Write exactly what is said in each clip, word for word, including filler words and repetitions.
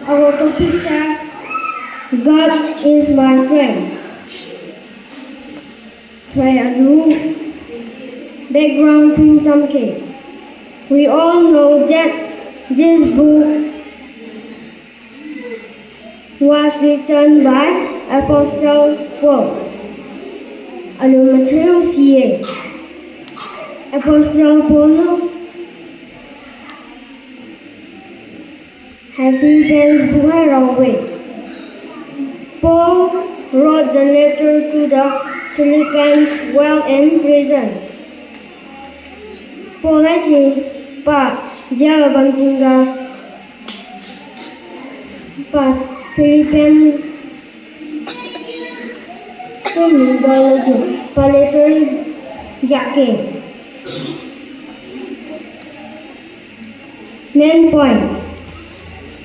Our topic is God is my strength. Try a new background pincham ke. We all know that this book was written by Apostle Paul. Anu mathiu siye. Apostle Paul no Philippians book hai raowe. Paul wrote the letter to the Philippians while in prison. Paul haise pa jail bam tingga pa Philippian tu mingdalo jiu pa letter yakge. Main point.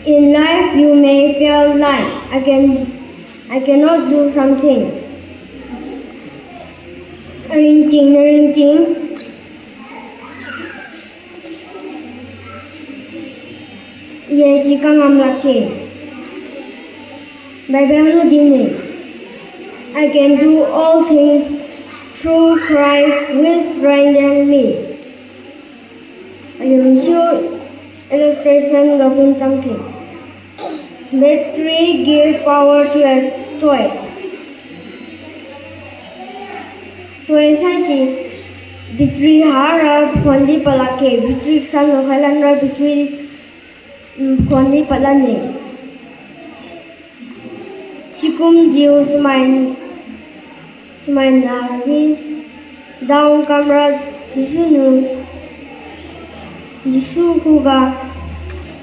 In life, you may feel like I can, I cannot do something. Ringting, ringting. Ye si kangam lakge. Bible niu dinne. I can do all things through Christ which strengthens me. Aliu thiu illustration ga phunchamke. Battery give power to a torch. Torch haise battery hara phone di palakge, battery kasan lo khailan ra battery, mm, phone di palan-e. Sikum diu chamai, chamai nadi down kamra Jesu niu, Jesu khuga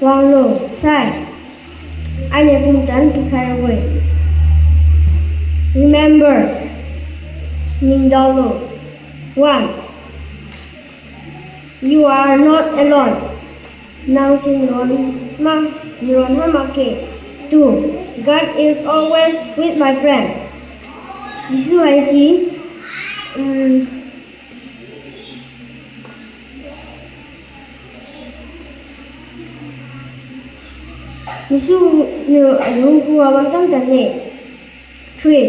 wanglo sai. Ainiu pumtan pikhai rabo-e. Remember, ningdaolo. One, you are not alone. Nang si niron ma, niron ha makge. Two, God is always with my friend. Jesu haise, um, Jesu niu aliu khuga wangtam tanne. Three,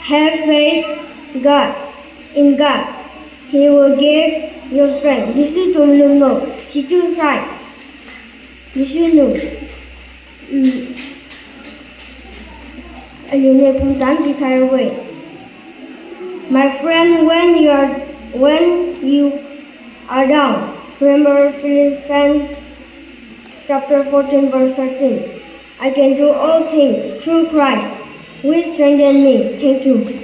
have faith God, in God. He will give you strength. Jesu tu malumlo, sichiusai Jesu niu, mm, aliuniu pumtan pikhai rabo-e. My friend, when you are, when you are down, remember Philippians chapter fourteen, verse thirteen. I can do all things through Christ, which strengthen me. Thank you.